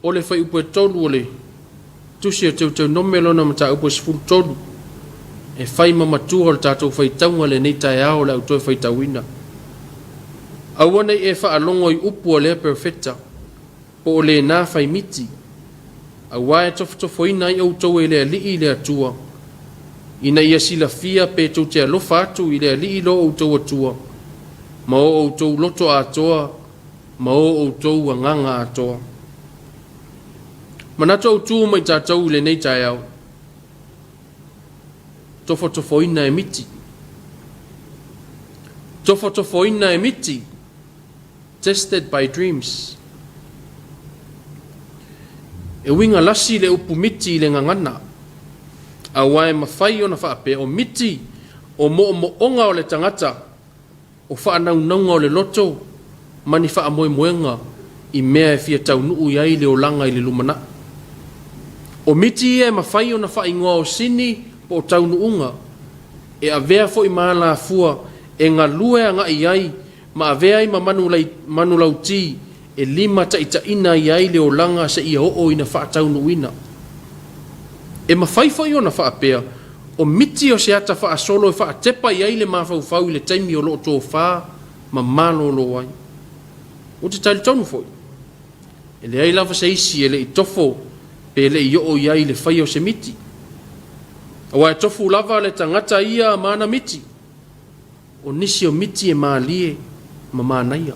O le fuaiupu e 3 o le Tusi o Teuteunome lona mataupu e 13, e fai ma matua o le tatou faitauga i lenei taeao o le a ou toe faitauina. Aua ne i e faalogo i upu a lea perofeta, po o lena faimiti, aua e tofotofoina ai outou e le Alii le Atua, ina ia silafia pe tou te alofa atu i le Alii lo outou Atua, ma o outou loto atoa ma o outou agaga atoa. Manatu autu mai tatou i lenei taeao, tofotofoina e miti. Tofotofoina e miti. Tested by dreams. E uiga lasi le upu miti i le gagana, aua e mafai ona faapea o miti o moomooga o le tagata, o faanaunauga o le loto ma ni faamoemoega i mea e fia taunuu i ai le olaga i le lumanai. O miti ia e mafai ona faaigoa o sini po o taunuuga, e avea foi ma alafua e galue agai ai ma avea ai ma manulauti e limataitaiina i ai le olaga seia oo ina faataunuuina. E mafai foi ona faapea, o miti o se ata faasolo e faatepa i ai le mafaufau i le taimi o lo o tofa ma malolo ai. Ou te talitonu foi, e leai lava se isi e le i tofo pe le i oo i ai i le faia o se miti. Aua e tofu lava le tagata ia ma ana miti. O nisi o miti e malie ma manaia,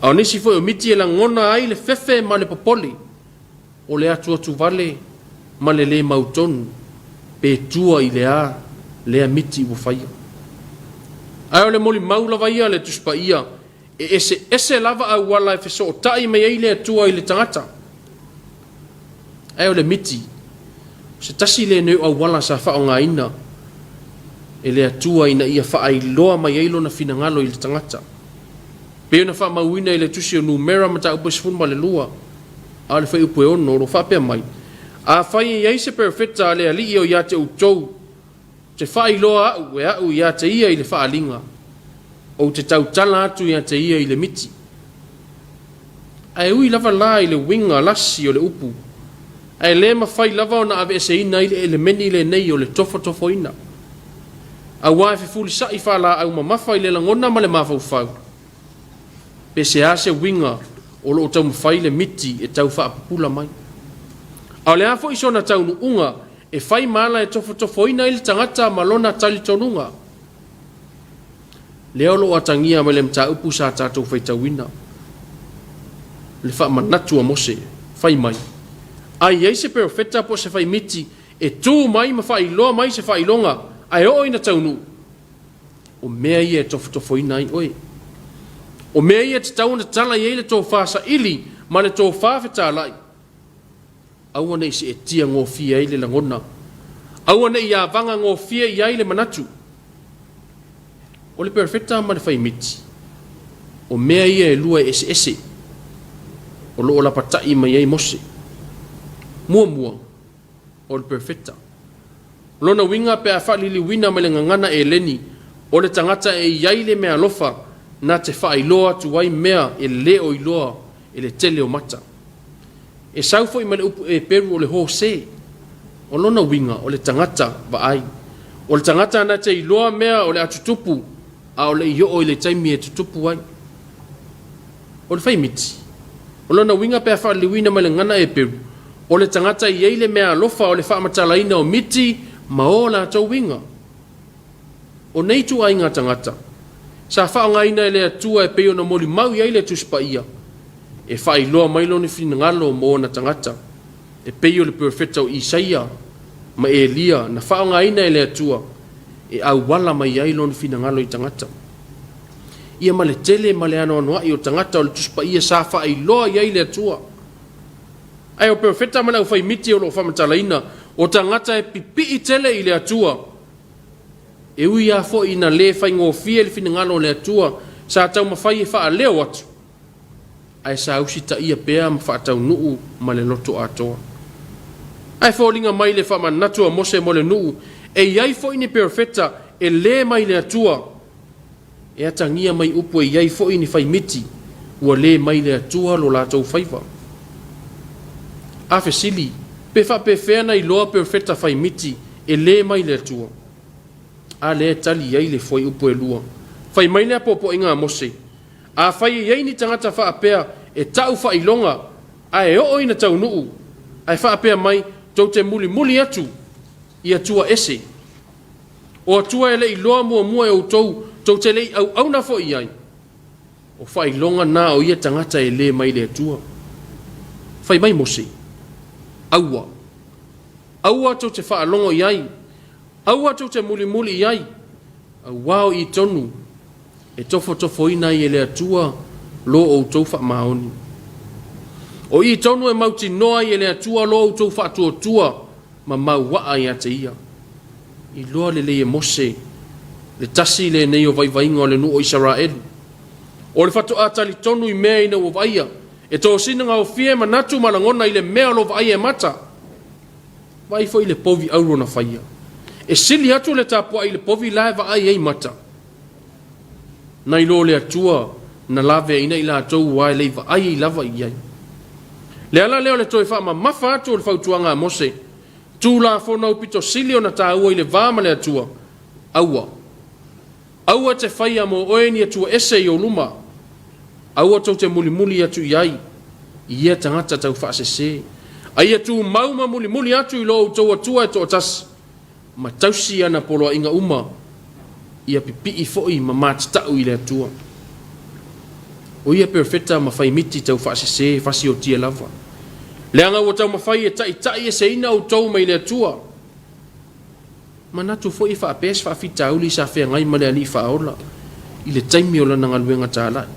a o nisi foi o miti e lagona ai le fefe ma le popole, o le atuatu vale ma le lē mautonu pe tua i le a lea miti ua faia. Ae o le molimau lava ia a le Tusi Paia, e eseese lava auala e fesootai mai ai le Atua i le tagata. Ae o le miti, o se tasi lenei o auala sa faaaogaina e le Atua ina ia faailoa mai ai lona finagalo i le tagata. Pei ona faamauina i le tusi o Numera mataupu e 12, a o le fuaiupu e 6, o lo o faapea mai, Afai e i ai se perofeta a le Alii o ia te outou, te faailoa au e au ia te ia i le faaaliga, ou te tautala atu ia te ia i le miti. Ae ui lava la i le uiga lasi o le upu, ae le mafai lava ona aveeseina ai le elemeni lenei o le tofotofoina. Aua e fefulisai faalaau mamafa i le lagona ma le mafaufau, pe se a se uiga o lo o taumafai le miti e tau faapupula mai. A o le a foi sona taunuuga e fai ma ala e tofotofoina ai le tagata ma lona talitonuga. Lea o lo o atagia mai le mataupu sa tatou faitauina, le faamanatu a Mose, fai mai, A i ai se perofeta po o se faimiti e tu mai ma faailoa mai se faailoga ae oo ina taunuu, o mea ia e tofotofoina ai oe. O mea ia e tatau ona tala i ai le tofa saili ma le tofa fetalai, Aua ne i seetia gofie ai le lagona. Aua ne i avaga gofie i ai le manatu. O le perofeta ma le faimiti, o mea ia e lua e eseese o lo o lapatai mai ai Mose. Muamua, o le perofeta. O lona uiga pe a faaliliuina mai le gagana Eleni, o le tagata e i ai le meaalofa na te faailoa atu ai mea e le o iloa e le tele o mata. E sau foi ma le upu Eperu o le Hose. O lona uiga, o le tagata vaai. O le tagata na te iloa mea o le a tutupu, a o le i oo i le taimi e tutupu ai. O le faimiti. O lona uiga pe a faaliliuina mai le gagana Eperu, o le tagata e i ai le meaalofa o le faamatalaina o miti ma o latou uiga. O nei ituaiga tagata, sa faaaogaina e le Atua e pei ona molimau i ai le Tusi Paia, e faailoa mai lona finagalo mo ona tagata, e pei o le perofeta o Isaia ma Elia na faaaogaina e le Atua e auala mai ai lona finagalo i tagata. Ia ma le tele ma le anoanoai o tagata o le Tusi Paia sa faailoa i ai le Atua. Ae o perofeta ma le aufaimiti o lo o faamatalaina, o tagata e pipii tele i le Atua, E ui lava foi ina le faigofie le finagalo o le Atua sa taumafai e faaleo atu, ae sa usitaia pea ma faataunuu ma le loto atoa. Ae foliga mai le faamanatu a Mose mo le nuu, e i ai foi ni perofeta e le mai le Atua, e atagia mai upu e i ai foi ni faimiti ua le mai le Atua lo latou faiva. A fesili, Pe faapefea na iloa perofeta fai miti e lē mai le Atua? A lea e tali i ai le fuaiupu e 2. Fai mai le apoapoaiga a Mose, Afai e i ai ni tagata faapea e ta'u faailoga ae oo ina taunuu, ae faapea mai, Tou te mulimuli atu i atua ese, o atua e le i iloa muamua e outou, tou te le i auauna foi i ai, o faailoga na o ia tagata e lē mai le Atua. Fai mai Mose, Aua, aua tou te faalogo i ai, aua tou te mulimuli i ai, auā o i tonu e tofotofoina ai e le Atua lo outou faamaoni. O i tonu e mautinoa ai e le Atua lo outou faatuatua ma mauaa ia te ia. Iloa lelei e Mose le tasi lenei o vaivaiga o le nuu o Isaraelu. O le faatoa talitonu i mea ina ua vaaia, e tosina gaofie manatu ma lagona i le mea o lo vaaia e mata. Vaai foi i le povi auro na faia. E sili atu le tapuai i le povi la e vaai ai mata. Nai lo le Atua na laveaina i latou aua e le i vaai ai lava i ai. Le ala lea o le toe faamamafa atu o le fautuaga a Mose, Tulafono aupito sili ona taua i le va ma le Atua, Aua. Aua e te faia mo oe ni atua ese i ou luma. Aua tou te mulimuli atu i ai i ia tagata taufaasese. A ia tumau ma mulimuli atu i lo outou Atua e toatasi, ma tausi ana poloaiga uma, ia pipii foi ma matatau i le Atua. O ia perofeta ma faimiti taufaasese fasiotia lava, leaga ua taumafai e taitaieseina outou mai le Atua. Manatu foi e faapea se faafitauli sa feagai ma le Alii Faaola i le taimi o lana galuega talai,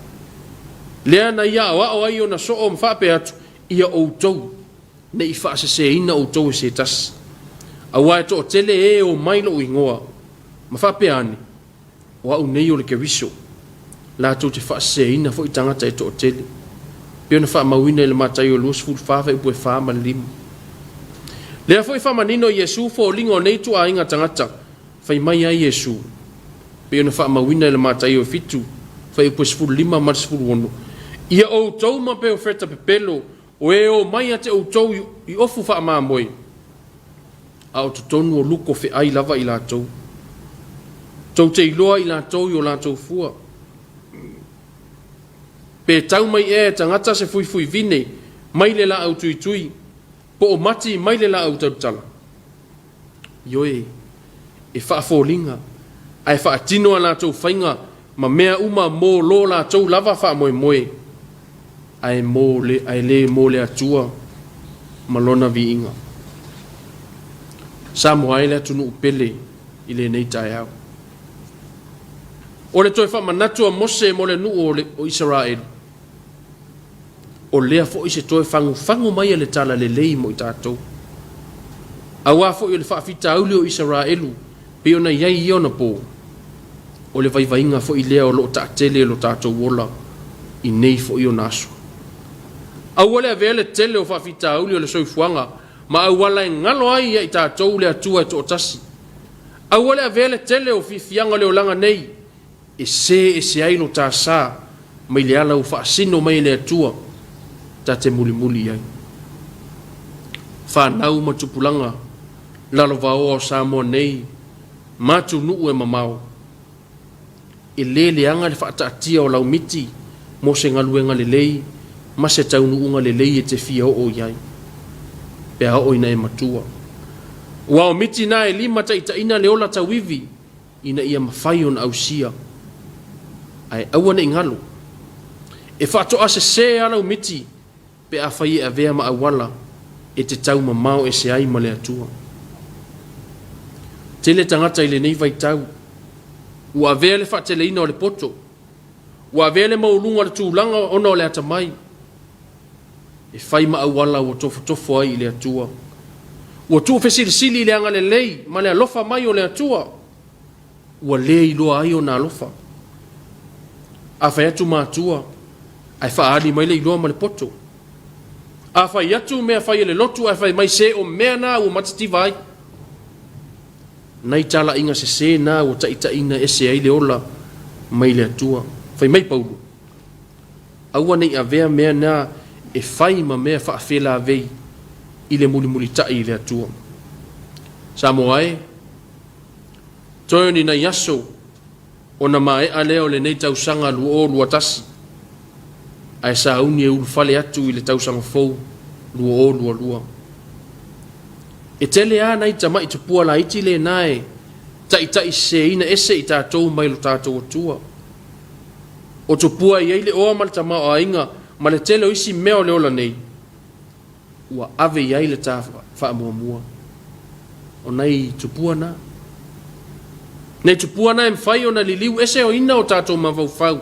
lea na ia aoao ai ona soo ma faapea atu, Ia outou, ne i faaseseina outou e se tasi, aua e toatele ē e omai lou igoa, ma faapea ane, O au nei o le Keriso, latou te faaseseina foi tagata e toatele. Pei ona faamauina i le Mataio 24 fuaiupu e 4 ma le 5. Lea foi faamanino Iesu foliga o nei ituaiga tagata, fai mai ai Iesu, pei ona faamauina i le Mataio 7 fuaiupu e 15 ma le 16, Ia outou ma perofeta pepelo o e omai ia te outou i ofu faamamoe, a o totonu o luko feai lava i latou. Tou te iloa i latou i o latou fua. Pe tau mai ea e tagata se fuifui vine mai le laau tuitui, po o mati mai le laau talutala? Ioe, e faafoliga ae faatino a latou faiga ma mea uma mo lo latou lava faamoemoe, ae mo le, ae le mo le Atua ma Lona viiga. Samoa e le atunuu pele i lenei taeao. O le toe faamanatu a Mose mo le nuu o, le, o Isaraelu, o lea foi se toe fagufagu mai a le tala lelei mo i tatou. Auā foi o le faafitauli o Isaraelu pei ona i ai i ona po, o le vaivaiga foi lea o lo o taatele lo tatou ola i nei foi ona aso. Aua le avea le tele o faafitauli o le soifuaga ma auala e galo ai ia i tatou le Atua e toatasi. Aua le avea le tele o fiafiaga o le olaga nei e se ese ai lo ta sa mai le ala ua faasino mai e le Atua ta te mulimuli i ai. Fanau ma tupulaga lalovaoa o Samoa nei ma atunuu e mamao, e le leaga le faataatia o lau miti mo se galuega lelei ma se taunuuga lelei e te fia oo i ai pe a oo ina e matua. Ua o miti na e limataitaiina le ola tauivi ina ia mafai ona ausia, ae aua ne i galo. E faatoa sesē lava lau miti pe afai e avea ma auala e te tau mamao ese ai ma le Atua. Tele tagata i lenei vaitau ua avea le faateleina o le poto, ua avea le maualuga o le tulaga ona o le atamai, e fai ma auala ua tofotofo ai i le Atua. Ua tuufesilisili i le agalelei ma le alofa mai o le Atua, ua le iloa ai ona alofa. A fai atu matua, ae faaali mai le iloa ma le poto. A fai atu mea fai e le lotu, ae fai mai se o mea na ua matitiva ai. Nai talaiga sesē na ua taitaiina ese ai le ola mai le Atua. Fai mai Paulo, Aua ne i avea mea na e fai ma mea faafelavei. i le mulimulitai i le Atua. Samoa e, toe o ni nai aso ona maea lea o lenei tausaga 2021, ae sauni e ulufale atu i le tausaga fou 2022. E tele lava nai tamai tupua laiti lena e taitaiseseina ese i tatou mai lo tatou Atua. O tupua e i ai le oa ma le tamaoaiga ma le tele o isi mea o le ola nei, ua ave i ai le ta faamuamua. O nai tupua na. Nai tupua na e mafai ona liliu ese oina o tatou mafaufau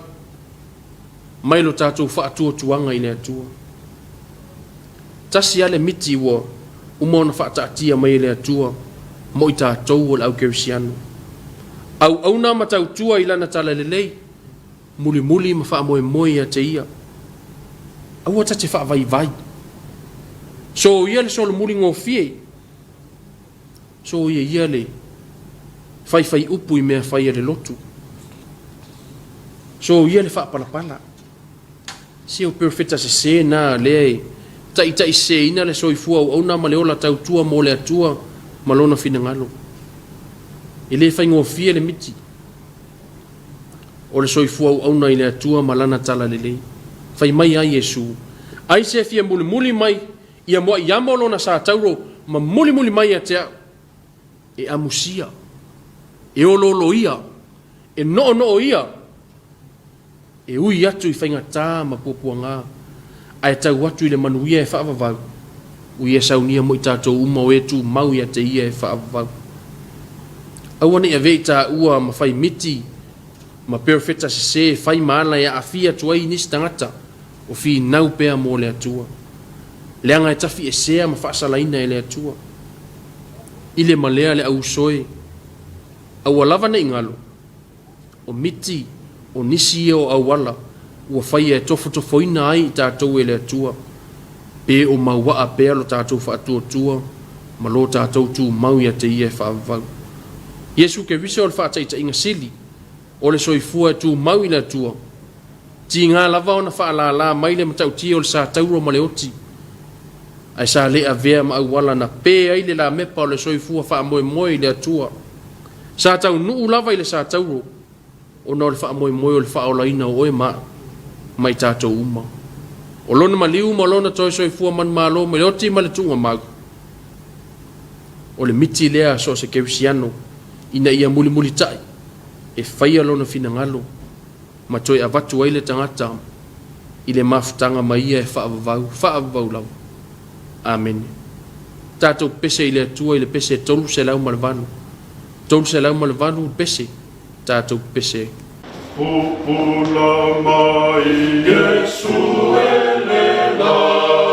mai lo tatou faatuatuaga i le Atua. Tasi lava le miti ua uma ona faataatia mai e le Atua mo i tatou o le au kerisiano. Auauna ma tautua i Lana talalelei, mulimuli ma faamoemoe ia te Ia. Aua ta te faavaivai. Soia le solomuli gofie. Soia ia le faifai upu i mea fai a le lotu. Soia le faapalapala. Se o perofeta sese na lea e taitaiseseina le soifua auauna ma le ola tautua mo le Atua ma Lona finagalo. E le faigofie le miti o le soifua auauna i le Atua ma Lana talalelei. Fai mai ai Iesu, Ai se fia mulimuli mai ia mua'i amo lona satauro ma mulimuli mai ia te a'u, e amusia, e olooloia, e no'ono'oia, e ui atu i faigatā ma puapuagā, ae tau atu i le manuia e faavavau, ui e saunia mo i tatou uma o e tumau ia te ia e faavavau. Aua ne i avea i taua ma fai miti ma perofeta sesē e fai ma ala e aafia atu ai nisi tagata o finau pea mo le Atua, leaga e tafiesea ma faasalaina e le Atua. I le ma lea le auuso e, aua lava ne i galo, O miti, o nisi ia o auala ua faia e tofotofoina ai i tatou e le Atua, pe o mauaa pea lo tatou faatuatua ma lo tatou tumau ia te Ia e faavavau. Iesu Keriso o le faataitaiga sili o le soifua e tumau i le Atua. Tiga lava ona faalala mai le matautia o le satauro ma le oti, ae sa le avea ma auala na pe ai le lamepa o le soifua faamoemoe i le Atua. Sa taunuu lava i le satauro ona o le faamoemoe o le faaolaina o oe ma au, ma i tatou uma. O lona maliu ma lona toe soifua manumalo mai le oti ma le tuugamau, o le miti lea a so o se kerisiano ina ia mulimulitai e faia lona finagalo ma toe avatu ai le tagata i le mafutaga ma ia e faavavau, faavavau lava. Amene. Tatou pese i le Atua i le pese 308. 308 le pese, tatou pepese ai. Pupula mai Iesu e le lagi.